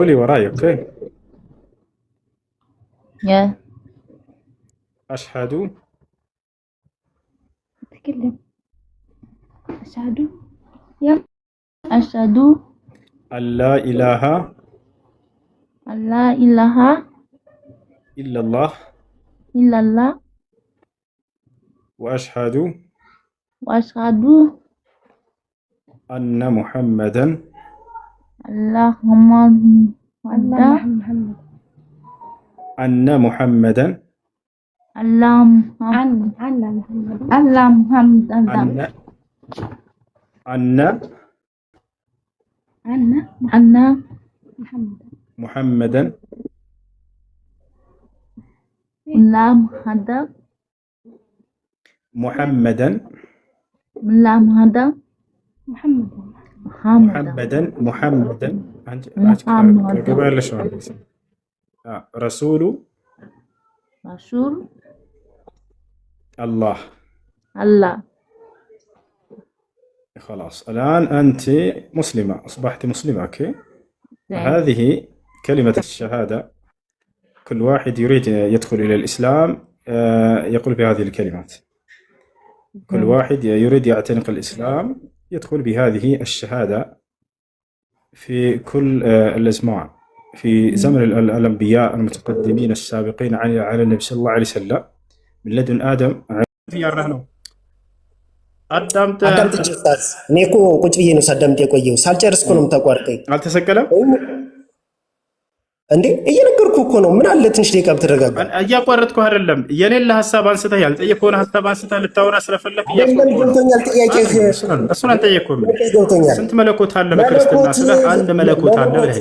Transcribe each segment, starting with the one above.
قولي وراي، okay؟ Yeah. أشهد تكلم. أشهد، يلا. أشهد أن لا إله أن لا إله إلا الله إلا الله وأشهد وأشهد أن محمدا اللهم الله محمد. أن محمدا اللهم عن محمد. الله محمد. أن عن أن محمد. محمدا لا محمد. محمدا لا محمد. محمد. محمد. محمدا محمدا. محمد. رسول رسول الله. الله. خلاص، الآن أنت مسلمة، أصبحت مسلمة، okay؟ زين. هذه كلمة الشهادة، كل واحد يريد يدخل إلى الإسلام يقول بهذه الكلمات. كل زين. واحد يريد يعتنق الإسلام يدخل بهذه الشهادة في كل الأزمان، في زمن الأنبياء المتقدمين السابقين على النبي صلى الله عليه وسلم من لدن آدم ነው። አዳምጠህ አዳምጥ እንጂ ኡስታዝ። እኔ እኮ ቁጭ ብዬ ነው ሳዳምጥ የቆየው። ሳልጨርስ እኮ ነው የምታቋርጠኝ። አልተሰቀለም። እንዴ፣ እየነገርኩህ እኮ ነው። ምን አለ ትንሽ ደቂቃ ብትረጋጋ። እያቋረጥኩህ አይደለም። የሌለ ሀሳብ አንስተህ፣ ያልጠየቅከውን ሀሳብ አንስተህ ልታወራ ስለፈለክ አይደለም። እያስቆምኩህ ነው። ገብቶኛል። ጥያቄህ እሱን አልጠየቅኩህም። ገብቶኛል። ስንት መለኮት አለ በክርስትና? መለኮት ስለ አንድ መለኮት አለ መለኮት ብለህ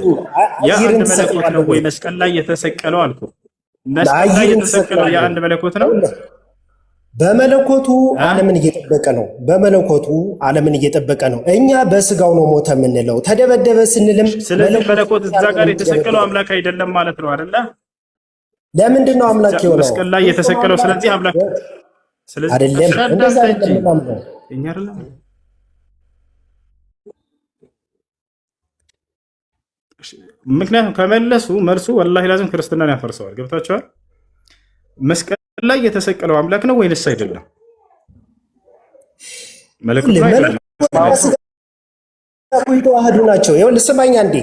ያ አንድ አየርን መለኮት ነው ትሰቅለዋለህ ወይ ወይ? መስቀል ላይ የተሰቀለው አልኩህ። መስቀል ላይ አየርን የተሰቀለው ያ ትሰቅለዋለህ። አንድ መለኮት ነው። በመለኮቱ አ? ዓለምን እየጠበቀ ነው። በመለኮቱ ዓለምን እየጠበቀ ነው። እኛ በስጋው ነው ሞተ የምንለው። ተደበደበ ስንልም ስለዚህ መለኮት መለኮት እዛ ጋር የተሰቀለው የተደበደበው። አምላክ አይደለም ማለት ነው አይደለ? ለምንድን ነው አምላክ የሆነው? መስቀል ላይ ፍጹም የተሰቀለው አምላክ ስለዚህ አምላክ ስለዚህ አይደለም። እሺ እንደዛ አዳምጥ እንጂ አይደለም የምናምነው። እኛ አይደለም። ምክንያቱም ከመለሱ መልሱ ወላሂ ላዚም ክርስትናን ያፈርሰዋል። ገብታችኋል? መስቀል ላይ የተሰቀለው አምላክ ነው ወይንስ አይደለም? መለኮት ነው አይደለም? መለኮትና ስጋ እኮ የተዋህዱ ናቸው። ይኸውልህ ስማኝ አንዴ።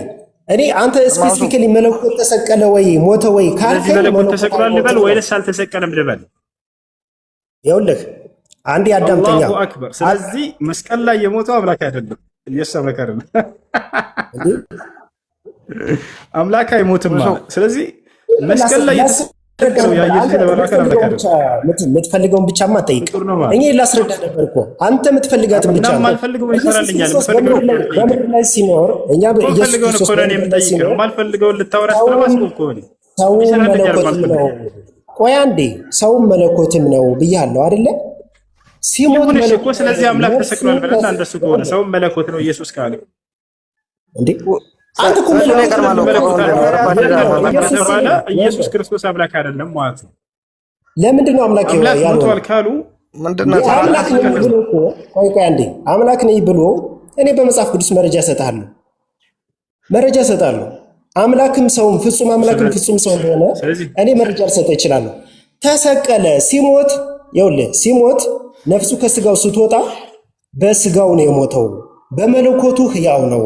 እኔ አንተ specifically መለኮት ተሰቀለ ወይ ሞተ ወይ ስለዚህ ካልከኝ መለኮት መለኮት ተሰቅሏል ልበል አልሞተም ነው። ወይንስ አልተሰቀለም ልበል? ይኸውልህ አንዴ አዳምጠኛ። አላሁ አክበር። ስለዚህ መስቀል ላይ የሞተው አምላክ አይደለም፣ ኢየሱስ አምላክ አይደለም። እንዴ፣ አምላክ አይሞትም ማለት። ስለዚህ መስቀል ላይ የተሰቀለው ያ ኢየሱስ የተባለው አካል አምላክ አይደለም፣ የምትፈልገውን ብቻማ ጠይቅ። ፍጡር ነው ማለት እኔ ላስረዳ ነበር እኮ፣ አንተ የምትፈልጋትን ብቻ እና ነው። የማልፈልገውን ኢየሱስ ይሰራልኛል። ክርስቶስ የምፈልገውን በምድር ላይ በምድር ላይ ሲኖር እኛ እኮ ኢየሱስ የምፈልገውን ክርስቶስ እኮ ነው እኔ በምድር ላይ የምጠይቀው። ሲኖር የማልፈልገውን ልታወራ ሰውም ስለማስቆም እኮ እኔ ሰውም ይሰራልኛል መለኮትም ነው። የማልፈልገው። ቆይ አንዴ፣ ሰውም መለኮትም ነው ብያለሁ አይደለ? ሲሞት ይሁን እሺ እኮ መለኮት ስለዚህ አምላክ ነፍሱ ተሰቅሏል ብለና እንደሱ ከሆነ ሰውም መለኮት ነው ኢየሱስ ካለ እንዴ፣ አንተ እኮ እሱ ነው መለኮት ይቀድማል ነው። እኮ መለኮት ወንድም፣ አለ ረባሽ ኢየሱስ ከተባለ ኢየሱስ ክርስቶስ አምላክ አይደለም ማለት ነው። ለምንድን ነው አምላክ አምላክ ያልሆነው? ሞቷል ካሉ ምንድን ነው አምላክ ነኝ ብሎ እኮ፣ ቆይ ቆይ አንዴ፣ አምላክ ነኝ ብሎ እኔ በመጽሐፍ ቅዱስ መረጃ እሰጥሃለሁ፣ መረጃ እሰጥሃለሁ። አምላክም ሰውም ፍጹም አምላክም ፍጹም ሰው እንደሆነ ስለዚህ እኔ መረጃ ልሰጥህ እችላለሁ። ተሰቀለ፣ ሲሞት፣ ይኸውልህ ሲሞት ነፍሱ ከስጋው ስትወጣ በስጋው ነው የሞተው፣ በመለኮቱ ሕያው ነው።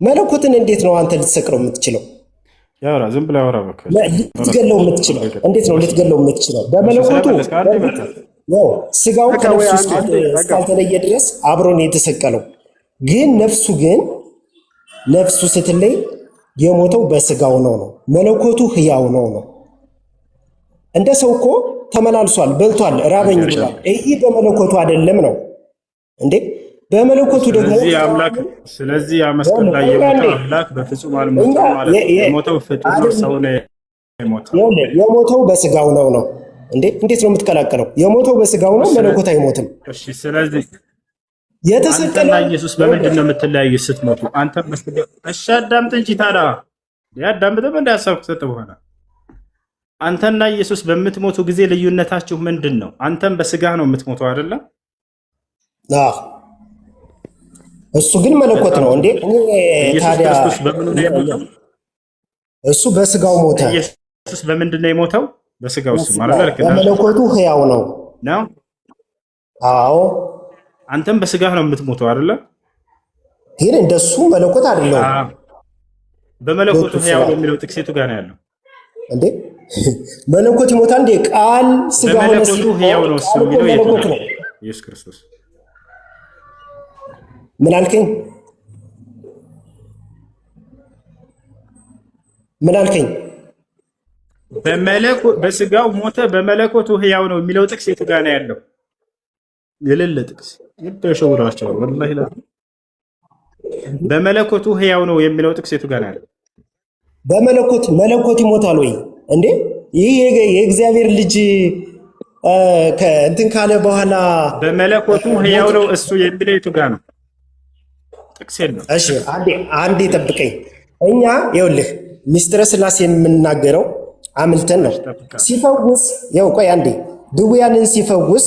መለኮትን እንዴት ነው አንተ ልትሰቅለው የምትችለው? ያወራ ዝም ብሎ ያወራ በቃ። ልትገለው የምትችለው እንዴት ነው ልትገለው የምትችለው? በመለኮቱ ስለመለስክ አንዴ በቃ። ያው ስጋው በቃ ወይ ከነፍሱ አንዴ በቃ። እስካልተለየ ድረስ አብሮ ነው የተሰቀለው። ግን ነፍሱ ግን ነፍሱ ስትለይ የሞተው በስጋው ነው ነው መለኮቱ ሕያው ነው ነው። እንደ ሰው እኮ ተመላልሷል፣ በልቷል፣ ራበኝ ብሏል። ይህ በመለኮቱ አይደለም ነው እንዴ? በመለኮቱ ደግሞ ስለዚህ አምላክ ስለዚህ ያ መስቀል ላይ የሞተው አምላክ በፍጹም አልሞተም ማለት ነው። የሞተው ፍጡር ነው፣ ሰው ነው የሞተው። ይኸውልህ የሞተው በስጋው ነው ነው እንዴ? እንዴት ነው የምትቀላቀለው? የሞተው በስጋው ነው፣ መለኮት አይሞትም። እሺ፣ ስለዚህ አንተና የተሰቀለው ኢየሱስ በምንድን ነው የምትለያዩት ስትሞቱ? አንተ መስገ እሺ፣ አዳምጥ እንጂ ታዲያ አዳምጥም እንደ ሀሳብ ከሰጠ በኋላ አንተና ኢየሱስ በምትሞቱ ጊዜ ልዩነታችሁ ምንድን ነው? አንተም በስጋህ ነው የምትሞተው አይደለም? አዎ። እሱ ግን መለኮት በጣም ነው ጥሩ። እንዴ! እኔ ኢየሱስ ታዲያ ክርስቶስ በምኑ ነው የሞተው? እሱ በስጋው ሞተ። ኢየሱስ በምንድን ነው የሞተው? በስጋው እሱ ማለት በስጋው ልክ ነህ በመለኮቱ ሕያው ነው። ነው። አዎ፣ አንተም በስጋህ ነው የምትሞተው አይደለ? ግን እንደሱ መለኮት አይደለሁም። አዎ። በመለኮቱ ሎቱ ሕያው ነው ስብሐት የሚለው ጥቅስ የቱ ጋር ነው ያለው? እንዴ! መለኮት ይሞታል እንዴ? ቃል ስጋ ሆነ በመለኮቱ ሲል ሕያው ነው እሱ ቃል እኮ የሚለው የቱ መለኮት ጋር ነው። ነው? ኢየሱስ ክርስቶስ ምን አልከኝ? ምን አልከኝ? በስጋው ሞተ በመለኮቱ ሕያው ነው የሚለው ጥቅስ የቱ ጋር ነው ያለው? የሌለ ጥቅስ ይደሸውራቸው ወላሂ። በመለኮቱ ሕያው ነው የሚለው ጥቅስ የቱ ጋር ነው ያለው? በመለኮት መለኮት ይሞታል ወይ እንዴ? ይህ የእግዚአብሔር ልጅ እንትን ካለ በኋላ በመለኮቱ ሕያው ነው እሱ የሚለው የቱ ጋር ነው? ጥቅስ የለም። እሺ አንዴ አንዴ ጠብቀኝ። እኛ ይኸውልህ ሚስጥረ ስላሴ የምናገረው አምልተን ነው። ጠብቃለሁ። ሲፈውስ ያው ቆይ አንዴ ድውያንን ሲፈውስ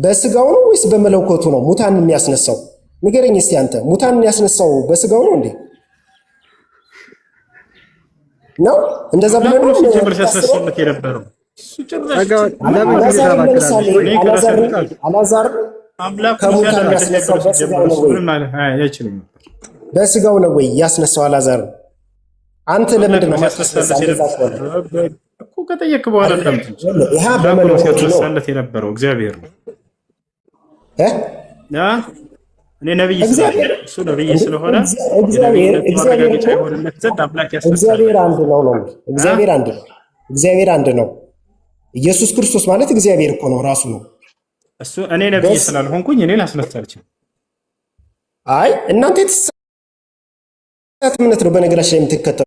በስጋው ነው ወይስ በመለኮቱ ነው ሙታንን የሚያስነሳው? ንገረኝ እስቲ አንተ። ሙታንን ያስነሳው በስጋው ነው እንዴ? ነው እንደዛ ብለህ አምላኩ ነው ነው ሲጀምር የምታስበው? ሲያስነሳለት የነበረው እሱ ጭራሽ ጸጋውን ለምን ጊዜ አላዛርን ታባክናለህ? ለምሳሌ እኔ ከራሴ አላዛርን አልቃል አላዛር አምላኩ ነው ከሙታን ሲያደርግለት ያስነሳው የነበረው በስጋው ሲጀምር ነው እሱ ወይ? ምንም ማለት አይችልም ነበር። በስጋው ነው ወይ ያስነሳው አላዛርን? አንተ አምላክ ለምንድን ነው ነው ሲያስነሳለት ማታስነሳ? እንደዛ ከሆነ የነበረው እኮ ከጠየቅ በኋላ አዳምጥ እንጂ። ይህ አምላኩ ነው በመለኮቱ ነው ሲያስነሳለት የነበረው እግዚአብሔር ነው። እ? ያ እኔ ነብይ ስላለ እግዚአብሔር እሱ ነብይ እንዴ? ስለሆነ እግዚአብሔር የነብይነቱ እግዚአብሔር ማረጋገጫ እኮ የሆንለት ዘንድ አምላክ እግዚአብሔር ያስነሳለት። አንድ ነው ነው አ? እግዚአብሔር አንድ ነው። እግዚአብሔር አንድ ነው። ኢየሱስ ክርስቶስ ማለት እግዚአብሔር እኮ ነው ራሱ ነው። እሱ እኔ ነብይ በስ ስላልሆንኩኝ እኔ ላስነሳ አልችልም። አይ እናንተ የተሳሳተ እምነት ነው በነገራችን ላይ የምትከተሉት።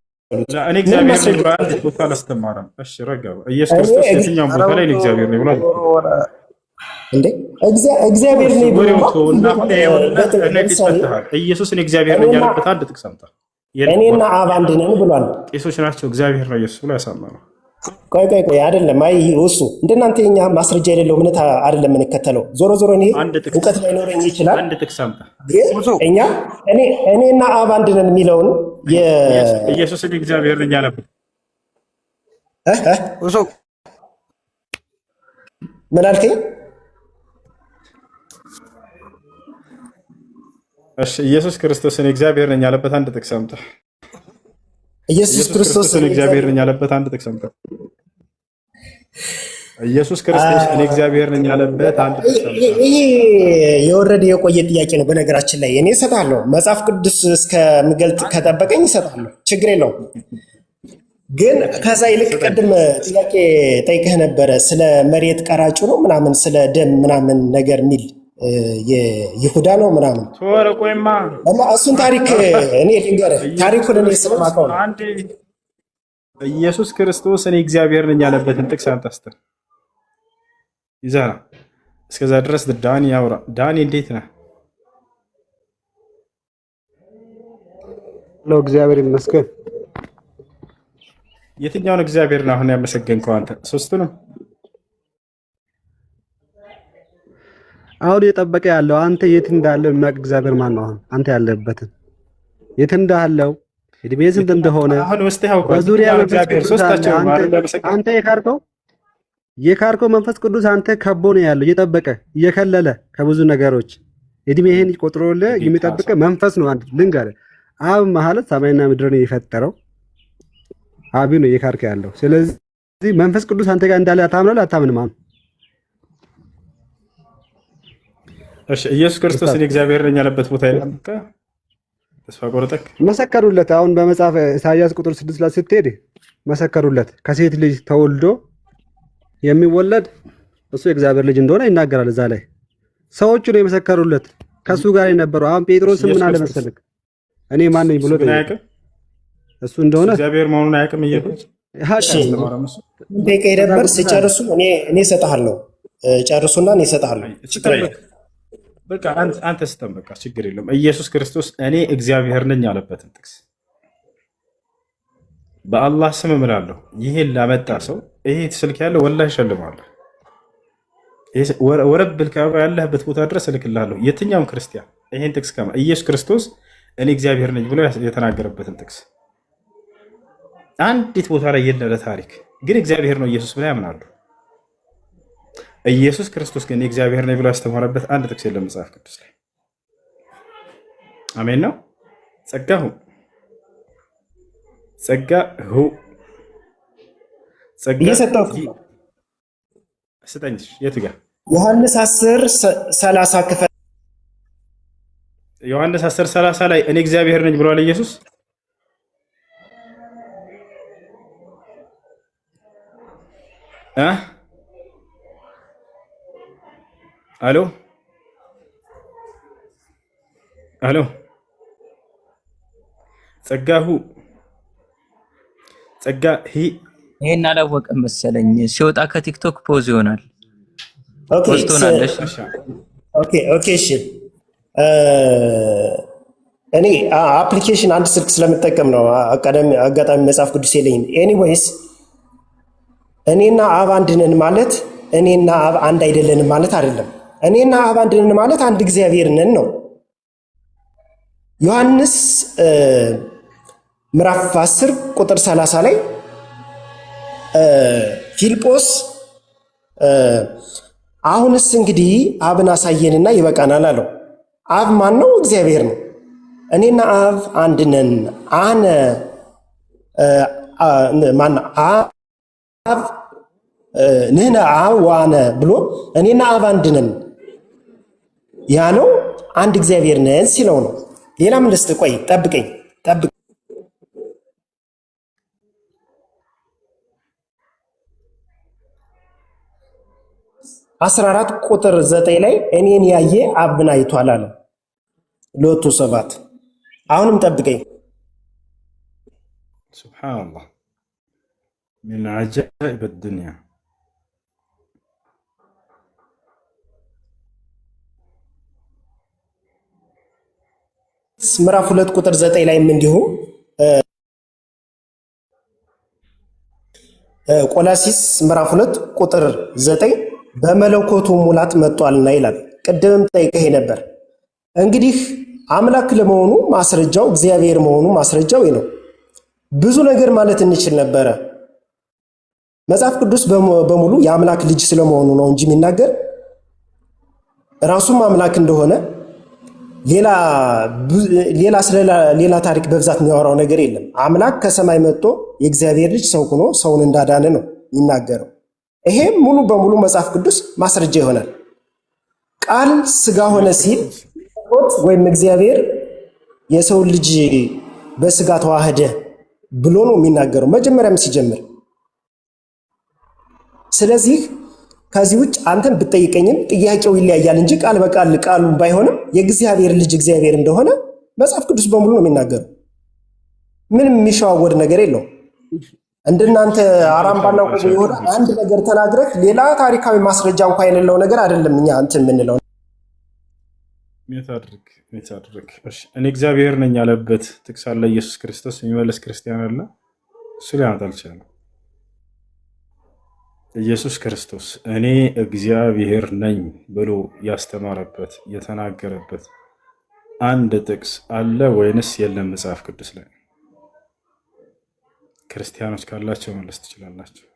لا እኔ ምንም እግዚአብሔር ነኝ ማስረጃ ብሎ አንድ ቦታ አላስተማረም። እሺ ረጋ በል። ኢየሱስ እኔ ክርስቶስ የትኛውም ኧረ ቦታ ላይ እኔ ውጡ እግዚአብሔር ነኝ ብሎ አላስተማረም። እንዴ እግዚአብሔር እሱ ነኝ ወሬውን ብሎማ ተወውና አሁን ይኸውና እኔ ፊት ለምሳሌ ፈትሃል። ኢየሱስ እኔ እግዚአብሔር ነኝ እኔና ያለበት አንድ ጥቅስ አምጣ። የለም እኔና ወሬ አብ አንድ ነን ብሏል። ቄሶች ናቸው እግዚአብሔር ነው ኢየሱስ ብሎ ያሳመነው። ቆይ ቆይ ቆይ አይደለም። አይ እሱ እንደናንተ የኛ ማስረጃ የሌለው እምነት አይደለም የምንከተለው። ዞሮ ዞሮ እኔ አንድ ጥቅስ እውቀት ላይኖረኝ ይችላል፣ አንድ ጥቅስ አምጣ። ግን ውጡ። እኛ እኔ እኔና አብ አንድ ነን የሚለውን የ ኢየሱስ እኔ እግዚአብሔር ነኝ ያለበት እ እ ውጡ። ምን አልከኝ? እሺ ኢየሱስ ክርስቶስ እኔ እግዚአብሔር ነኝ ያለበት አንድ ጥቅስ አምጣ። ኢየሱስ ኢየሱስ ክርስቶስ ክርስቶስ እኔ እኔ እግዚአብሔር እግዚአብሔር ነኝ ያለበት አንድ ጥቅስ አምጣ። ኢየሱስ ክርስቶስ እኔ እግዚአብሔር ነኝ ያለበት አንድ ጥቅስ አምጣ። ይሄ የወረደ የቆየ ጥያቄ ነው። በነገራችን ላይ እኔ እሰጥሃለሁ፣ መጽሐፍ ቅዱስ እስከምገልጥ ከጠበቀኝ እሰጥሃለሁ፣ ችግር የለውም። ግን ከዛ ይልቅ ስጠኝ። ቅድም ጥያቄ ጠይቀህ ነበረ ስለ መሬት ቀራጩ ነው ምናምን ስለ ደም ምናምን ነገር የሚል የይሁዳ ነው ምናምን ተወረ ቆይማ እና እሱን ታሪክ እኔ ልንገርህ፣ ኢየሱስ ታሪኩን እኔ ክርስቶስ ስለማውቀው ነው። አንድ ኢየሱስ ክርስቶስ እኔ እግዚአብሔር ነኝ ያለበትን ጥቅስ አምጣ ስትል ይዘህ እስከዛ ድረስ ዳኒ ያውራ። ዳኒ እንዴት ነህ? ለው እግዚአብሔር ይመስገን። የትኛውን እግዚአብሔር ነው አሁን ያመሰገንከው አንተ? ሶስቱንም አሁን እየጠበቀ ያለው አንተ የት እንዳለ የሚያውቅ እግዚአብሔር ማን ነው? አሁን አንተ ያለበትን የት እንዳለው እድሜ ስንት እንደሆነ አሁን ውስጥ ያውቀዋል። በዙሪያ የትኛውን መንፈስ እግዚአብሔር? ቅዱስ አለ። ሶስታቸውም አንተ አይደል ያመሰገንከው? አንተ የካርከው መንፈስ ቅዱስ አንተ ከቦ ነው ያለው እየጠበቀ እየከለለ ከብዙ ነገሮች እድሜህን ቆጥሮልህ ጌታ የሚጠብቅ ሰው መንፈስ ነው። አንድ ልንገርህ፣ አብ ማለት ሰማይና ምድርን የፈጠረው አብ ነው እየካርከ ያለው። ስለዚህ መንፈስ ቅዱስ አንተ ጋር እንዳለ ታምናለህ አታምንም? አሁን እሺ፣ ኢየሱስ ክርስቶስ ኡስታዝ እኔ እግዚአብሔር ነኝ ያለበት ቦታ የለም። ተስፋ ቆርጠክ መሰከሩለት። አሁን በመጽሐፈ ኢሳይያስ ቁጥር 6 ላይ ስትሄድ መሰከሩለት። ከሴት ልጅ ተወልዶ የሚወለድ እሱ የእግዚአብሔር ልጅ እንደሆነ ይናገራል። እዛ ላይ ሰዎቹ ነው የመሰከሩለት፣ ከእሱ ጋር የነበረው። አሁን ጴጥሮስም ኢየሱስ ምን አለ ክርስቶስ መሰለህ? እኔ ማን ነኝ እሱ ብሎ ግን ጠየቀ። አያውቅም። እሱ እሱ እንደሆነ እግዚአብሔር መሆኑን አያውቅም። ኢየሱስ እሺ ያውቃል። አስተማረም። እሱ ጠይቀህ መጽሐፍ ነበር። ቅዱስ አለ። ሲጨርሱ እኔ እሰጥሃለሁ። ጨርሱና እኔ እሰጥሃለሁ፣ ችግር ስጠን የለውም። በቃ በቃ አንተ ስጠን በቃ ችግር የለውም። ኢየሱስ ክርስቶስ እኔ እግዚአብሔር ነኝ ያለበትን ጥቅስ በአላህ ስም እምላለሁ። ይሄን ላመጣ ሰው ይሄ ስልክ ያለው ወላሂ እሸልመዋለሁ። ወረብል ካዕባ ያለህበት ቦታ ድረስ እልክልሃለሁ። የትኛውም ክርስቲያን ይሄን ጥቅስ ኢየሱስ ክርስቶስ እኔ እግዚአብሔር ነኝ ብሎ የተናገረበትን ጥቅስ አንዲት ቦታ ላይ የለም። ለታሪክ ግን እግዚአብሔር ነው ኢየሱስ ብላ ያምናሉ። ኢየሱስ ክርስቶስ ግን እግዚአብሔር ነኝ ብሎ ያስተማረበት አንድ ጥቅስ የለም መጽሐፍ ቅዱስ ላይ። አሜን ነው። ጸጋሁ ጸጋሁ ጸጋ እየሰጠሁት ነው። ስጠኝ። የቱ ጋር? ዮሐንስ 10:30 ክፈል። ዮሐንስ 10:30 ላይ እኔ እግዚአብሔር ነኝ ብሏል ኢየሱስ። እ አሎ አሎ፣ ጸጋሁ ጸጋ ሂ ይሄን አላወቀም መሰለኝ። ሲወጣ ከቲክቶክ pause ይሆናል። Okay pause ትሆናለሽ። Okay እሺ። እኔ application አንድ ስልክ ስለምጠቀም ነው። አጋጣሚ መጽሐፍ ቅዱስ የለኝም። Anyways እኔና አብ አንድ ነን ማለት እኔና አብ አንድ አይደለንም ማለት አይደለም። እኔና አብ አንድ ነን ማለት አንድ እግዚአብሔር ነን ነው። ዮሐንስ ምዕራፍ 10 ቁጥር 30 ላይ ፊልጶስ አሁንስ እንግዲህ አብን አሳየንና ይበቃናል አለው። አብ ማን ነው? እግዚአብሔር ነው። እኔና አብ አንድ ነን። አነ ማን አብ ንሕነ አብ ወአነ ብሎ እኔና አብ አንድ ነን ያለው አንድ እግዚአብሔር ነን ሲለው ነው። ሌላም ልስጥ። ቆይ ጠብቀኝ፣ ጠብቅ። 14 ቁጥር 9 ላይ እኔን ያየ አብን አይቷል አለ። ሎቱ 7 አሁንም ጠብቀኝ። سبحان الله من عجائب الدنيا። ምዕራፍ 2 ቁጥር 9 ላይም እንዲሁ ቆላሲስ ምዕራፍ 2 ቁጥር 9 በመለኮቱ ሙላት መጥቷልና ይላል። ቅድምም ጠይቀህ ነበር። እንግዲህ አምላክ ለመሆኑ ማስረጃው እግዚአብሔር መሆኑ ማስረጃው ይህ ነው። ብዙ ነገር ማለት እንችል ነበረ። መጽሐፍ ቅዱስ በሙሉ የአምላክ ልጅ ስለመሆኑ ነው እንጂ የሚናገር ራሱም አምላክ እንደሆነ ሌላ ስለ ሌላ ታሪክ በብዛት የሚያወራው ነገር የለም። አምላክ ከሰማይ መጥቶ የእግዚአብሔር ልጅ ሰው ሆኖ ሰውን እንዳዳነ ነው የሚናገረው። ይሄም ሙሉ በሙሉ መጽሐፍ ቅዱስ ማስረጃ ይሆናል። ቃል ስጋ ሆነ ሲል ወይም እግዚአብሔር የሰው ልጅ በስጋ ተዋህደ ብሎ ነው የሚናገረው መጀመሪያም ሲጀምር። ስለዚህ ከዚህ ውጭ አንተን ብትጠይቀኝም ጥያቄው ይለያያል እንጂ ቃል በቃል ቃሉ ባይሆንም የእግዚአብሔር ልጅ እግዚአብሔር እንደሆነ መጽሐፍ ቅዱስ በሙሉ ነው የሚናገረው። ምንም የሚሸዋወድ ነገር የለውም። እንደናንተ አራምባና ቆቦ የሆነ አንድ ነገር ተናግረህ ሌላ ታሪካዊ ማስረጃ እንኳ የሌለው ነገር አይደለም እኛ እንትን የምንለው። Mute አድርግ፣ mute አድርግ። እሺ፣ እኔ እግዚአብሔር ነኝ ያለበት ጥቅስ አለ ኢየሱስ ክርስቶስ የሚመለስ ክርስቲያን አለ? እሱ ሊያመጣ አልቻለም። ኢየሱስ ክርስቶስ እኔ እግዚአብሔር ነኝ ብሎ ያስተማረበት የተናገረበት አንድ ጥቅስ አለ ወይንስ የለም? መጽሐፍ ቅዱስ ላይ ክርስቲያኖች ካላቸው መለስ ትችላላችሁ።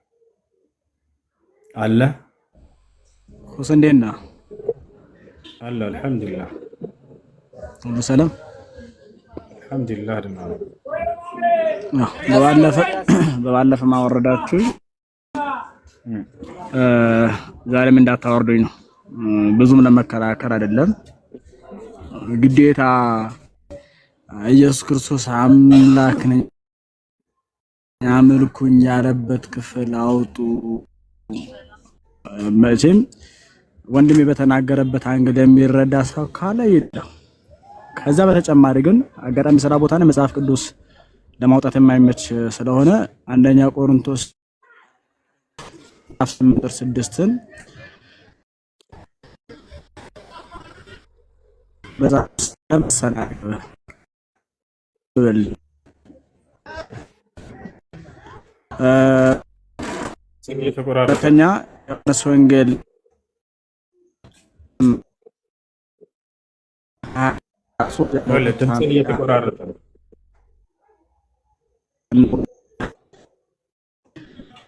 አለ? ሁስ እንዴት ነህ? አለ። አልሐምዱሊላህ። ሁሉ ሰላም? አልሐምዱሊላህ ደህና ነው። በባለፈ ማወረዳችሁ ዛሬም እንዳታወርዱኝ ነው። ብዙም ለመከራከር አይደለም። ግዴታ ኢየሱስ ክርስቶስ አምላክ ነኝ አምልኩኝ ያለበት ክፍል አውጡ። መቼም ወንድሜ በተናገረበት angle የሚረዳ ሰው ካለ ይዳ። ከዛ በተጨማሪ ግን አጋጣሚ ስራ ቦታ ነው መጽሐፍ ቅዱስ ለማውጣት የማይመች ስለሆነ አንደኛ ቆሮንቶስ 8:6ን በዛ ሁለተኛ ዮሐንስ ወንጌል ድምፅን እየተቆራረጠ ነው።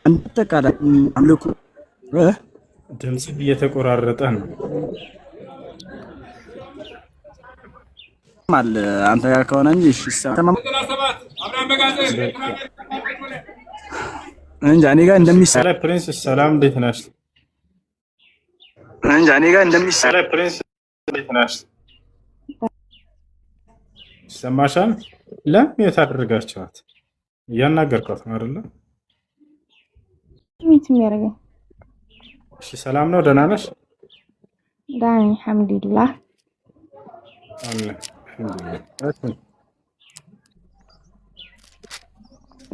አጠቃላይ አምልኮ ድምፅ እየተቆራረጠ ነው። አለ አንተ ጋር ከሆነ እንጂ እሺ፣ እንጃ እኔ ጋር እንደሚሰማ Prince ሰላም፣ እንዴት ነሽ? እንጃ እኔ ጋር እንደሚሰማ Prince እንዴት ነሽ? ይሰማሻል? ለምን የት አደረጋችኋት? እያናገርኳት ነው አይደለ? Mute የሚያደርገኝ። እሺ፣ ሰላም ነው? ደህና ነሽ? ደህና ነኝ፣ አልሐምዱሊላህ። አለ አልሐምዱሊላህ።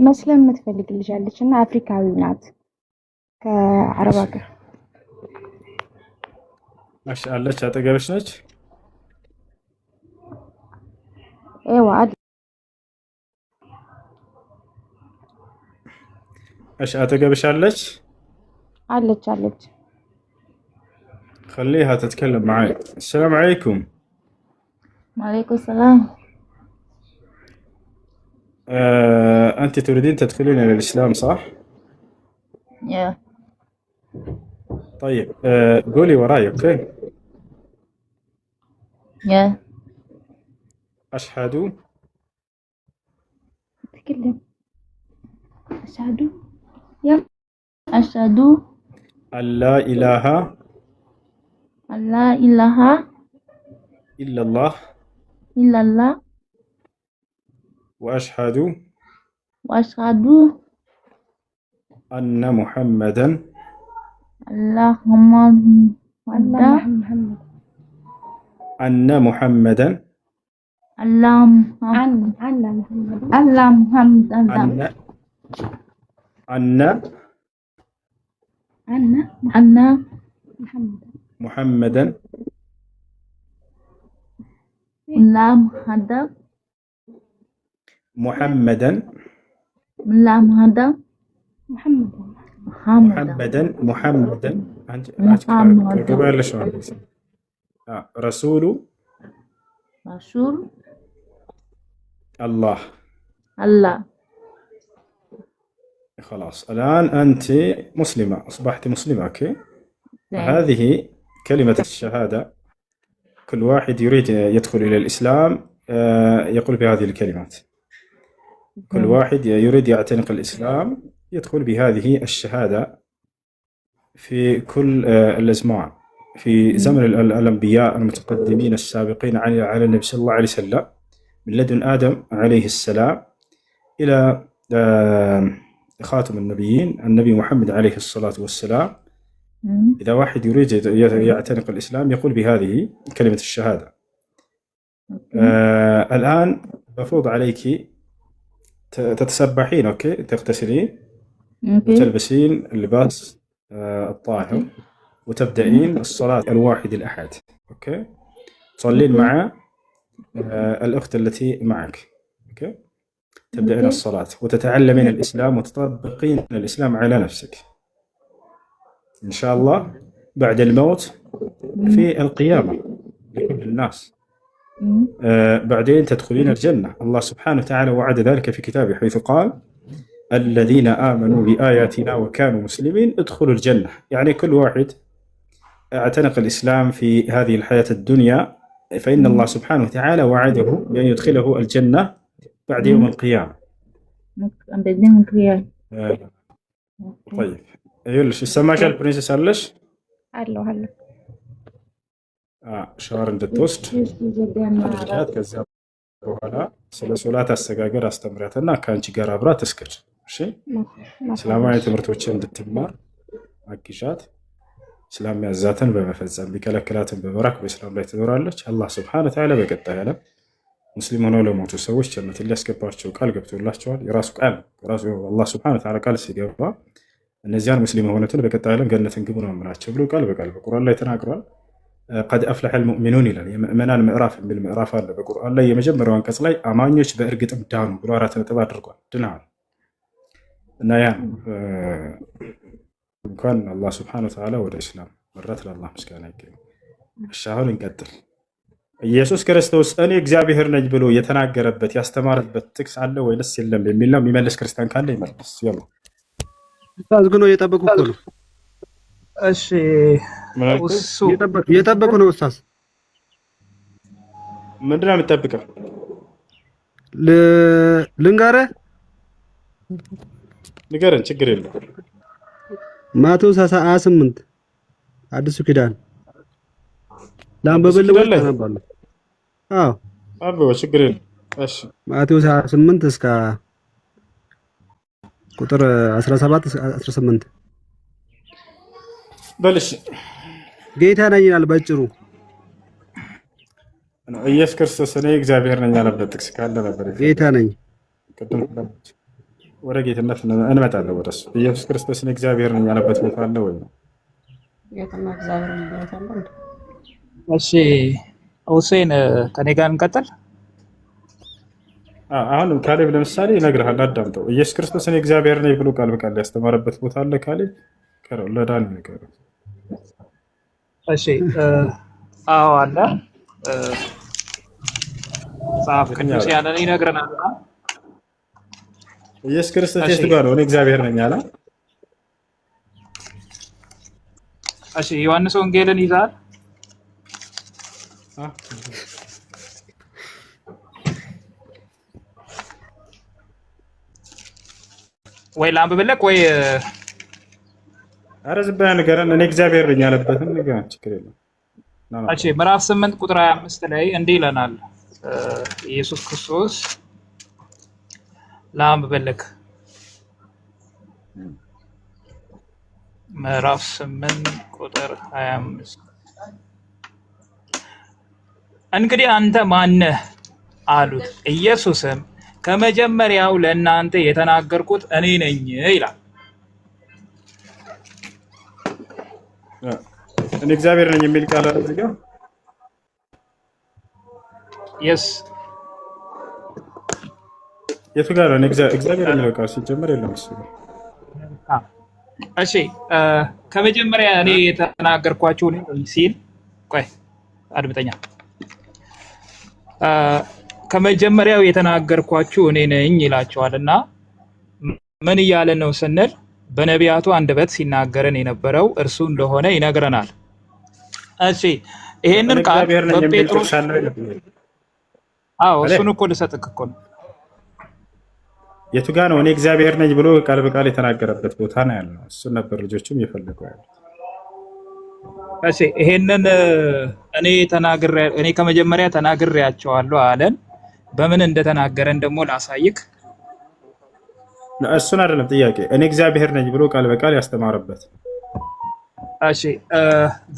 መስለም የምትፈልግ ልጅ አለች እና አፍሪካዊ ናት ከአረብ ሀገር። እሺ፣ አለች አጠገብሽ ነች? أيوه አለ። እሺ፣ አጠገብሽ አለች? አለች አለች። خليها تتكلم معي. السلام عليكم. وعليكم السلام. أنت تريدين تدخلين إلى الإسلام صح؟ Yeah. طيب قولي وراي، okay؟ Yeah. أشهد تكلم. أشهد يلا. أشهد أن لا إله أن لا إله إلا الله إلا الله وأشهد وأشهد أن محمدا اللهم أن محمد أن محمدا اللهم أن محمد الله محمد أن أن أن محمد محمدا محمد محمدا محمد محمد محمد محمدا محمدا محمد رسول رسول الله. الله. خلاص، الآن أنت مسلمة، أصبحت مسلمة، okay؟ هذه كلمة الشهادة، كل واحد يريد يدخل إلى الإسلام يقول بهذه الكلمات. كل واحد يريد يعتنق الإسلام يدخل بهذه الشهادة في كل الأزمان، في زمن الأنبياء المتقدمين السابقين على النبي صلى الله عليه وسلم، من لدن آدم عليه السلام إلى خاتم النبيين النبي محمد عليه الصلاة والسلام. إذا واحد يريد يعتنق الإسلام يقول بهذه كلمة الشهادة. الآن المفروض عليك تتسبحين، okay؟ تغتسلين وتلبسين اللباس الطاهر وتبدأين الصلاة الواحد الأحد، okay؟ تصلين مع الأخت التي معك، okay؟ تبدأين الصلاة وتتعلمين الإسلام وتطبقين الإسلام على نفسك إن شاء الله، بعد الموت في القيامة لكل الناس بعدين تدخلين الجنة. الله سبحانه وتعالى وعد ذلك في كتابه حيث قال: الذين آمنوا بآياتنا وكانوا مسلمين ادخلوا الجنة. يعني كل واحد اعتنق الإسلام في هذه الحياة الدنيا فإن الله سبحانه وتعالى وعده بأن يدخله الجنة بعد يوم القيامة. طيب ይኸውልሽ፣ ይሰማሻል princess አለሽ? አለሁ አለሁ። ሻወር እንድትወስድ አድርጊያት። ከዚያ በኋላ ስለ ሶላት አሰጋገድ አስተምሪያትና ከአንቺ ጋር አብራ ትስገድ። እሺ፣ እስላማዊ ትምህርቶችን እንድትማር አግዣት። እስላም ያዛትን በመፈጸም ቢከለክላትን በመራቅ በእስላም ላይ ትኖራለች። አላህ سبحانه وتعالى በቀጣይ ዓለም ሙስሊም ሆነው ለሞቱ ሰዎች ጀነትን ሊያስገባቸው ቃል ገብቶላቸዋል። የራሱ ቃል፣ የራሱ አላህ سبحانه وتعالى ቃል ሲገባ እነዚያን ሙስሊም የሆኑትን በቀጣይ ዓለም ገነትን ግቡ ነው የምላቸው ብሎ ቃል በቃል በቁርአን ላይ ተናግሯል። قد أفلح المؤمنون ይላል። የምእመናን ምዕራፍ የሚል ምዕራፍ አለ በቁርአን ላይ። የመጀመሪያው አንቀጽ ላይ አማኞች በእርግጥም ዳኑ ብሎ አራት ነጥብ አድርጓል። ድነዋል። እና ያ እንኳን አላህ سبحانه وتعالى ወደ እስላም መራት፣ ለአላህ ምስጋና ይገኝ። እሺ አሁን እንቀጥል። ኢየሱስ ክርስቶስ እኔ እግዚአብሔር ነኝ ብሎ የተናገረበት ያስተማረበት ጥቅስ አለ ወይንስ የለም የሚል ነው። የሚመልስ ክርስቲያን ካለ ይመልስ። ያለው ኡስታዝ ግን እየጠበቁ እኮ ነው። እሺ ምን አልከኝ? እሱ እየጠበቁ ነው ኡስታዝ። ምንድን ነው የምጠብቀው? ልንገርህ፣ ንገረን፣ ችግር የለም። ማቴዎስ 28 አዲሱ ኪዳን አዲስ ላንብብልህ ኪዳን ወይስ ላይ ታነባለህ? አዎ አንብበው፣ ችግር የለም። እሺ ማቴዎስ 28 እስከ ቁጥር 17 እስከ 18 በልሽ። ጌታ ነኝ ይላል በጭሩ። ኢየሱስ ክርስቶስ እኔ እግዚአብሔር ነኝ ያለበት ጥቅስ ካለ ነበር ጌታ የፈለኩት። ነኝ። ቅድም ወደ ጌትነት እንመጣለን። ወደ እሱ ኢየሱስ ክርስቶስ እኔ እግዚአብሔር ነኝ ያለበት ቦታ አለ ወይ ነው? ጌታና እግዚአብሔር ልዩነት አለው እንዴ? እሺ ሁሴን ከኔ ጋር እንቀጥል። አሁን ካሌብ ለምሳሌ ይነግርሃል፣ አዳምጠው። ኢየሱስ ክርስቶስ እኔ እግዚአብሔር ነኝ ብሎ ቃል በቃል ያስተማረበት ቦታ አለ? ካሌብ ለዳን ነገር እሺ አዎ አለ። መጽሐፍ የትኛው ቅዱስ ላይ? ያንን ይነግረናል። ኢየሱስ ክርስቶስ እሺ የቱ ጋር ነው እኔ እግዚአብሔር ነኝ አለ? እሺ ዮሐንስ ወንጌልን ይዛል። አ? ወይ ላንብብልህ ወይ ኧረ ዝም ብለህ ንገረን። እኔ እግዚአብሔር ነኝ ያለበትን ንገረን፣ ችግር የለም። እሺ ምዕራፍ 8 ቁጥር 25 ላይ እንዲህ ይለናል ኢየሱስ ክርስቶስ። ላንብብልህ ምዕራፍ 8 ቁጥር 25 እንግዲህ አንተ ማነህ አሉት። ኢየሱስም ከመጀመሪያው ለእናንተ የተናገርኩት እኔ ነኝ ይላል። እኔ እግዚአብሔር ነኝ የሚል ቃል አለ እዚህ ጋር? Yes. የቱ ጋር ነው እኔ እግዚአብሔር የሚለው ቃል ሲጀመር የለም እሱ ጋር። እሺ ከመጀመሪያ እኔ የተናገርኳችሁ እኔ ነኝ ሲል፣ ቆይ አድምጠኛ። ከመጀመሪያው የተናገርኳችሁ እኔ ነኝ ይላቸዋል እና ምን እያለ ነው ስንል በነቢያቱ አንደበት ሲናገረን የነበረው እርሱ እንደሆነ ይነግረናል። እሺ እኔ ይሄንን ቃል እግዚአብሔር ነኝ የሚል በጴጥሮስ ጥቅስ አለ ወይ? አዎ አለ እሱን እኮ ልሰጥክ እኮ ነው። የቱ ጋ ነው እኔ እግዚአብሔር ነኝ ብሎ ቃል በቃል የተናገረበት ቦታ ነው ያለው። እሱን ነበር ልጆቹም እየፈለጉ ያሉት። እሺ ይሄንን እኔ ተናግሬ እኔ ከመጀመሪያ ተናግሬያቸዋለሁ አለን። በምን እንደተናገረን ደግሞ ላሳይክ። እሱን አይደለም ጥያቄ። እኔ እግዚአብሔር ነኝ ብሎ ቃል በቃል ያስተማረበት እሺ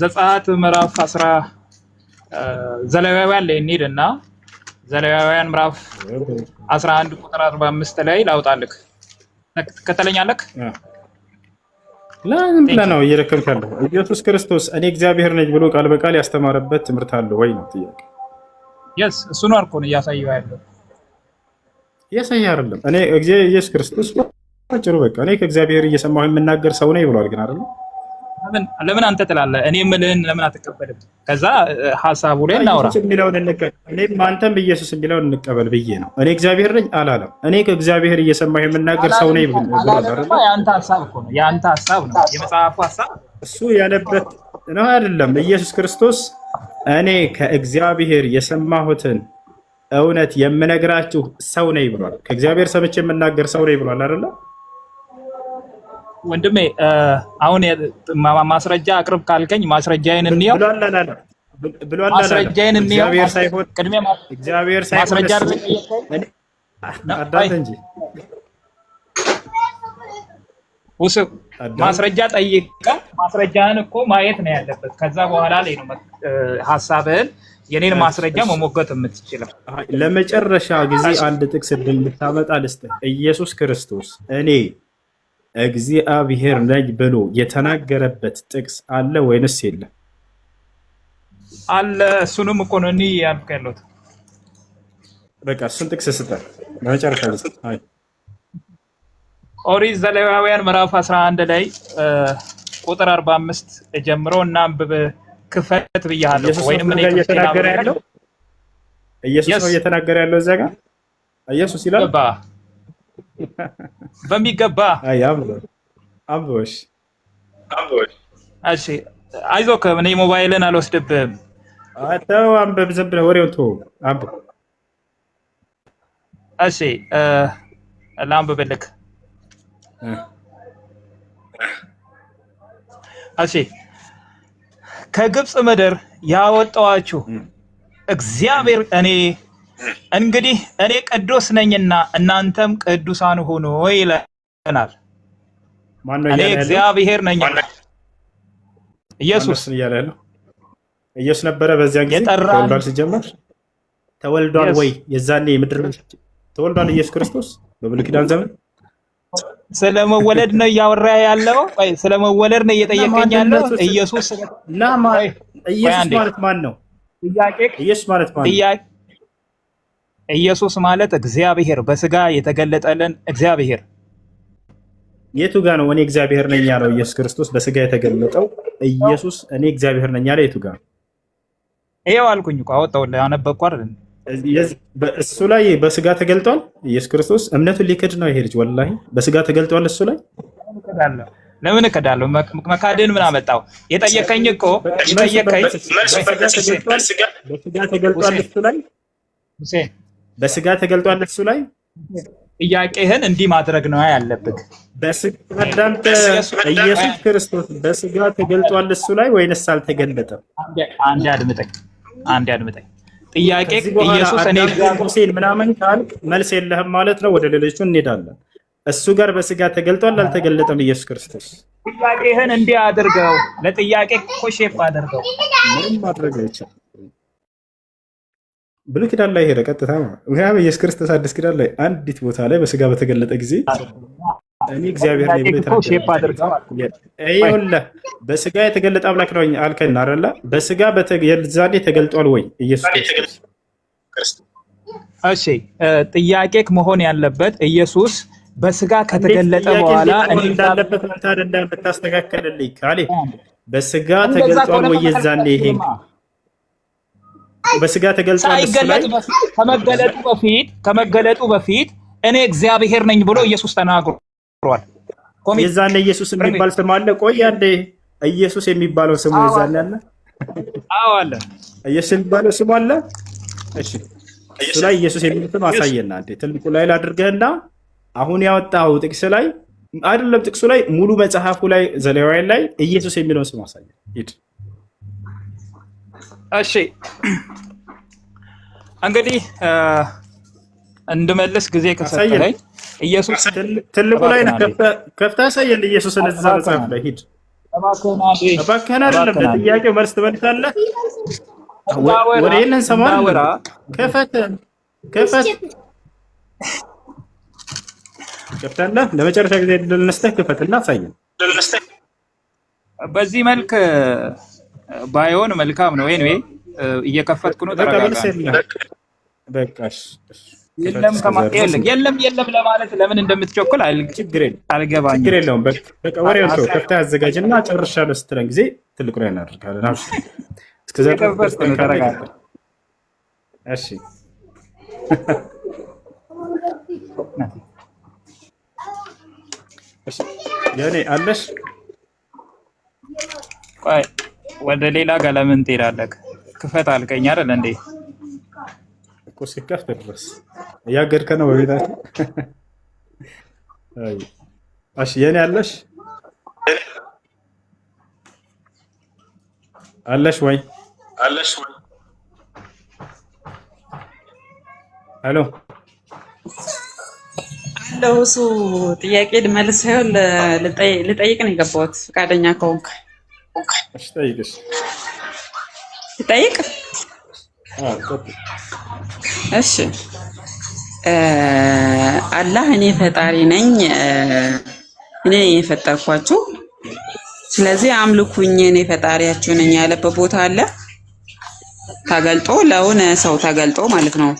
ዘጸአት ምዕራፍ 10 ዘሌዋውያን ላይ እንሂድ እና ዘሌዋውያን ምዕራፍ 11 ቁጥር 45 ላይ ላውጣልክ። ትከተለኛለህ? ለምን ብለህ Thank you። ነው እየደከምክ ያለው? ኢየሱስ ክርስቶስ እኔ እግዚአብሔር ነኝ ብሎ ቃል በቃል ያስተማረበት ትምህርት አለ ወይ ነው ጥያቄ። Yes፣ እሱ ነው እኮ ነው እያሳየው ያለው። እያሳየ አይደለም። እኔ ኢየሱስ ክርስቶስ ባጭሩ በቃ እኔ ከእግዚአብሔር እየሰማሁ የምናገር ሰው ነኝ ብሏል። ግን አይደለም ለምን አንተ ትላለህ? እኔ የምልህን ለምን አትቀበልም? ከዛ ሀሳቡ ላይ እናውራ። ኢየሱስ የሚለውን እንቀበል፣ እኔም አንተም ኢየሱስ የሚለውን እንቀበል ብዬ ነው። እኔ እግዚአብሔር ነኝ አላለም። እኔ ከእግዚአብሔር እየሰማሁ የምናገር ሰው ነኝ ብሏል አይደለ? አላለምማ። የአንተ ሀሳብ እኮ ነው፣ የአንተ ሀሳብ ነው፣ የመጽሐፉ ሀሳብ እሱ ያለበት ነው አይደለም። ኢየሱስ ክርስቶስ እኔ ከእግዚአብሔር የሰማሁትን እውነት የምነግራችሁ ሰው ነኝ ብሏል። ከእግዚአብሔር ሰምቼ የምናገር ሰው ነኝ ብሏል አይደለ? ወንድሜ። አሁን ማስረጃ አቅርብ ካልከኝ ማስረጃዬን እንየው። ብሏል አላለም? ብሏል አላለም? ማስረጃዬን እንየው። እግዚአብሔር ሳይሆን ቅድሚያ እግዚአብሔር ሳይሆን ማስረጃ እሱ አይደል የጠየቀኝ? እኔ ነው፣ ቆይ አዳምጥ እንጂ ውስ አዳምጥ። ማስረጃ ጠይቀህ ማስረጃህን እኮ ማየት ነው ያለበት። ከዛ በኋላ ላይ ነው ሀሳብህን የኔን ማስረጃ እሺ መሞገት የምትችለው። ለመጨረሻ ጊዜ እሺ አንድ ጥቅስ እንድታመጣ ልስጥህ። ኢየሱስ ክርስቶስ እኔ እግዚአብሔር ነኝ ብሎ የተናገረበት ጥቅስ አለ ወይንስ የለም? አለ። እሱንም እኮ ነው እኔ ያልኩህ ያለሁት። በቃ እሱን ጥቅስ ስጠን ለመጨረሻ ጊዜ። አይ ኦሪት ዘሌዋውያን ምዕራፍ 11 ላይ ቁጥር 45 ጀምሮ እናንብብ። ክፈት ብያለሁ ኢየሱስ ነው ወይንም እኔ እዚህ ጋር ክፍቴ እየተናገረ ላንብብልህ። ያለው ኢየሱስ Yes. ነው እየተናገረ ያለው እዚያ ጋር ኢየሱስ ይላል። ገባ በሚገባ። አይ አንብበው አንብበው። እሺ። እሺ አይዞህ፣ እኔ ሞባይልን አልወስድብህም። ተው አንብብ፣ ዝም ብለህ ወሬውን ተወው፣ አንብብ። እሺ ላንብብልክ። እሺ፣ ከግብፅ ምድር ያወጣኋችሁ እግዚአብሔር እኔ፣ እንግዲህ እኔ ቅዱስ ነኝና እናንተም ቅዱሳን ሁኑ ይለናል። ማነው እኔ እያለ ያለው? እግዚአብሔር ነኝና ኢየሱስ። ማነው እያለ ያለው? ኢየሱስ ነበረ በዚያን ጊዜ? የጠራን ተወልዷል? ሲጀመር ተወልዷል Yes. ወይ? የዛኔ ምድር ተወልዷል ኢየሱስ ክርስቶስ በብሉይ ኪዳን ዘመን? ስለመወለድ ነው እያወራ ያለው? ቆይ፣ ስለመወለድ ነው እና እየጠየቀኝ ያለው? ማንነቱ ኢየሱስ እና ቆይ ቆይ ኢየሱስ አንዴ። ማለት ማን ነው? ጥያቄ ኢየሱስ ማለት ማን ነው? ጥያቄ ኢየሱስ ማለት እግዚአብሔር፣ በስጋ የተገለጠልን እግዚአብሔር። የቱ ጋ ነው እኔ እግዚአብሔር ነኝ ያለው? ኢየሱስ ክርስቶስ በስጋ የተገለጠው ኢየሱስ እኔ እግዚአብሔር ነኝ ያለ የቱ ጋ ነው? ይኸው አልኩኝ እኮ፣ አወጣሁልህ፣ አነበብኩ አይደል? እሱ ላይ በስጋ ተገልጧል ኢየሱስ ክርስቶስ። እምነቱን ሊክድ ነው ይሄ ልጅ፣ ወላሂ በስጋ ተገልጧል እሱ ላይ። እክዳለሁ? ለምን እክዳለሁ? መካድን ምን አመጣው? የጠየቀኝ እኮ መልስ የጠየቀኝ በስጋ ተገልጧል፣ በስጋ ተገልጧል ሁሴን እሱ ላይ። ሁሴን በስጋ ተገልጧል እሱ ላይ። ጥያቄህን እንዲህ ማድረግ ነው ያለብህ። በስጋ አዳምጥ። ኢየሱስ ኢየሱስ ክርስቶስ በስጋ ተገልጧል እሱ ላይ ወይንስ አልተገለጠም? አንዴ አድምጠኝ፣ አንዴ አድምጠኝ። ጥያቄ ከዚህ በኋላ ኢየሱስ እኔ አዳምጥ ሁሴን ምናምን ካልክ መልስ የለህም ማለት ነው። ወደ ሌሎቹ እንሄዳለን። እሱ ጋር በስጋ ተገልጧል አልተገለጠም? ኢየሱስ ክርስቶስ ጥያቄህን እንዲህ አድርገው፣ ለጥያቄ እኮ shape አድርገው። ምንም ማድረግ አይቻልም። ብሉይ ኪዳን ላይ ሄደ ቀጥታ ማለት ነው። ምክንያቱም ኢየሱስ ክርስቶስ አዲስ ኪዳን ላይ አንዲት ቦታ ላይ በስጋ በተገለጠ ጊዜ እኔ እግዚአብሔር ነኝ ብሎ ጥያቄ እኮ shape የተናገረበት አድርገው አልኩህ። ይኸውልህ፣ በስጋ የተገለጠ አምላክ ነው አልከን አይደለ? በስጋ የዛኔ ተገልጧል ወይ ኢየሱስ ክርስቶስ? እሺ፣ ጥያቄክ መሆን ያለበት ኢየሱስ በስጋ እንዴት ከተገለጠ ጥያቄ በኋላ እንዴት እኔ መሆን እንዳለበት አንተ አይደለም የምታስተካከልልኝ። ካሌ በስጋ እንደዛ ተገልጧል ከሆነ ወይ የዛኔ? ይሄ መከልከል በስጋ ተገልጧል እሱ ላይ። ሳይገለጥ በፊት፣ ከመገለጡ በፊት እኔ እግዚአብሔር ነኝ ብሎ ኢየሱስ ተናግሯል። የዛኔ ኢየሱስ የሚባል ስም አለ? ቆይ አንዴ፣ ኢየሱስ የሚባለው ስሙ የዛኔ አለ? አዎ አለ። ኢየሱስ የሚባለው ስሙ አለ? እሺ፣ እሱ ላይ ኢየሱስ የሚል ስም አሳየና አንዴ፣ ትልቁ ላይ ላድርገህና አሁን ያወጣው ጥቅስ ላይ አይደለም፣ ጥቅሱ ላይ፣ ሙሉ መጽሐፉ ላይ፣ ዘሌዋውያን ላይ ኢየሱስ የሚለውን ስም አሳየን። ሂድ። እሺ፣ እንግዲህ እንድመልስ ጊዜ አሳየን። ከሰጠኸኝ ኢየሱስ ትልቁ ላይ እባክህን አንዴ። ከፍተህ አሳየን ኢየሱስን እዛ መጽሐፍ ላይ፣ ሂድ። እባክህን አንዴ። እባክህን አይደለም። እባክህን አንዴ። ለጥያቄው መልስ ትመልሳለህ። እንዳወራ ወደ ይህንን ሰማን። እንዳወራ ክፈት ክፈት፣ ከፍተህ ለመጨረሻ ጊዜ እድል ነስተህ ክፈትና አሳየን። በዚህ መልክ ባይሆን መልካም ነው። Anyway እየከፈትኩ ነው። በቃ ተረጋጋ። መልስ የለም። በቃ እሺ፣ እሺ። ክፈት የለም እስከዛ ከማ ድረስ። ይኸውልህ፣ የለም የለም ለማለት ለምን እንደምትቸኩል ችግር የለም፣ አልገባኝም። ችግር የለውም። በቃ በቃ ወሬውን ተው፣ ከፍተህ አዘጋጅና ጨርሻለሁ ስትለን ጊዜ ትልቁ ላይ እናደርጋለን። አብሽር። እስከዛ ድረስ እየከፈትኩ ክርስቲያን ነው። ካለ ተረጋጋ። ይቀጥል። እሺ። እሺ፣ የኔ አለሽ? ቆይ፣ ወደ ሌላ ጋር ለምን ትሄዳለህ? ክፈት አልከኝ አይደል እንዴ? እኮ ሲከፍት ድረስ እያገድከ ነው በቤታችን። አይ፣ እሺ፣ የኔ አለሽ፣ አለሽ ወይ? Hello። አለሁ። እሱ ጥያቄ ልመልስ ሳይሆን ልጠይቅ ነው የገባሁት። ፈቃደኛ ከሆንክ። እሺ፣ ጠይቅሽ። ልጠይቅ? አዎ፣ ቀጥይ። እሺ፣ አላህ እኔ ፈጣሪ ነኝ፣ እኔ ነኝ የፈጠርኳችሁ፣ ስለዚህ አምልኩኝ፣ እኔ ፈጣሪያችሁ ነኝ ያለበት ቦታ አለ? ተገልጦ፣ ለሆነ ሰው ተገልጦ ማለት ነው።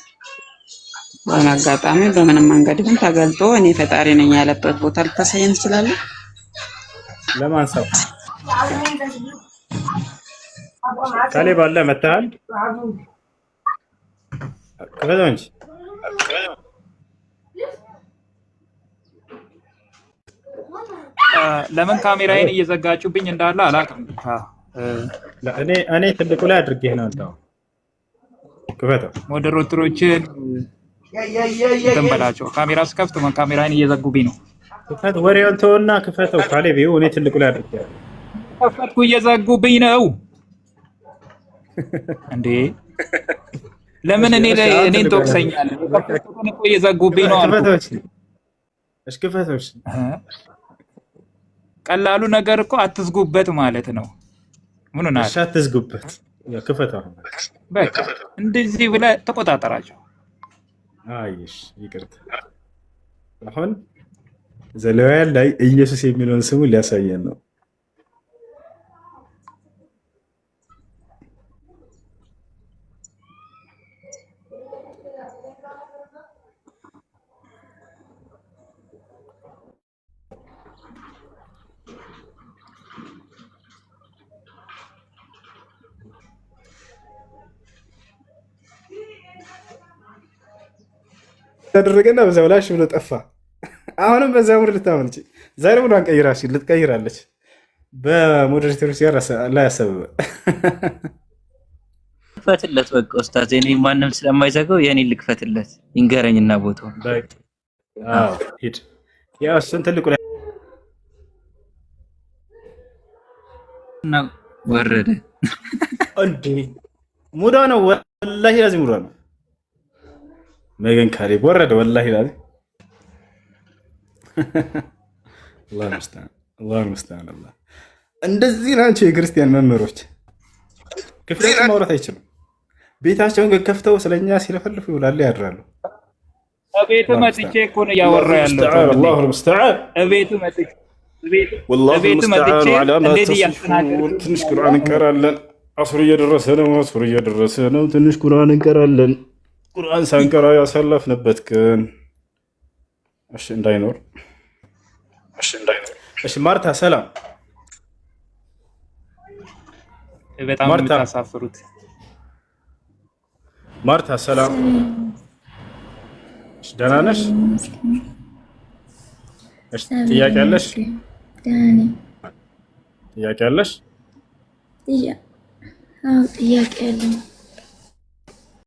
በሆነ አጋጣሚ በምንም መንገድ ግን ተገልጦ እኔ ፈጣሪ ነኝ ያለበት ቦታ ልታሳየን ትችላለህ? ለማን ሰው? ካሌብ አለ፣ መተሃል? ክፈተው እንጂ። ለምን ካሜራዬን እየዘጋችሁብኝ እንዳለ አላውቅም። እኔ ትልቁ ላይ አድርጌህ ነው። እንደው ክፈተው። Moderator ኦችን እንትን በላቸው። ካሜራ ስከፍት ካሜራዬን እየዘጉብኝ ነው። ክፈት፣ ወሬውን ተወና ክፈተው። ካሌብ ይኸው እኔ ትልቁ ላይ አድርጌህ ከፈትኩ፣ እየዘጉብኝ ነው እንዴ! ለምን እኔ ላይ እኔን ትወቅሰኛለህ? የከፈትኩትን እኮ እየዘጉብኝ ነው አልኩህ። እሺ ክፈተው። እሺ ቀላሉ ነገር እኮ አትዝጉበት ማለት ነው። ምን ሆነሃል? እሺ አትዝጉበት። ክፈተው። በቃ እንደዚህ ብለህ ተቆጣጠራቸው። አይሽ ይቅርታ። አሁን ዘሌዋውያን ላይ ኢየሱስ የሚለውን ስሙ ሊያሳየን ነው። ተደረገና በዛው ላሽ ብሎ ጠፋ። አሁንም በዛ mood ልታመልጭ ዛሬ mood ዋን ቀይራ ልትቀይራለች። በ moderator ኦች ጋር ላይ አሰበበ። ልክፈትለት በቃ ኡስታዝ፣ እኔ ማንም ስለማይዘጋው የኔ ልክፈትለት ይንገረኝና ቦታው። ሂድ፣ ያው እሱን ትልቁ ላይ እና ወረደ። እንዴ mood ዋ ነው ወላሂ፣ ለዚህ mood ዋ ነው። መገን ካሌብ ወረደ ወላሂ ላዚ። አላህ ሙስተዓን፣ አላህ ሙስተዓን። አላህ እንደዚህ ናቸው የክርስቲያን መምህሮች። ክፍላቸው ማውራት አይችሉም። ቤታቸውን ግን ከፍተው ስለኛ ሲለፈልፉ ይውላሉ፣ ያድራሉ። እቤቱ መጥቼ እኮ ነው እያወራ ያለሁት። አላሁ ሙስተዓን፣ እቤቱ መጥቼ ወላሁ እቤቱ መጥቼ ሙስተዓን ዐላ ማ እንዴት ተሲፉን። እያስተናገድኩ ትንሽ ቁርአን እንቀራለን። አስሩ እየደረሰ ነው። አስሩ እየደረሰ ነው። ትንሽ ቁርአን እንቀራለን። ቁርአን ሳንቀራ ያሳለፍንበት ቀን እሺ እንዳይኖር። እሺ ማርታ ሰላም። በጣም ነው ማርታ የምታሳፍሩት። ማርታ ሰላም። እሺ ደህና ነሽ? እሺ ጥያቄ አለሽ? ጥያቄ አለሽ? አዎ ጥያቄ አለኝ።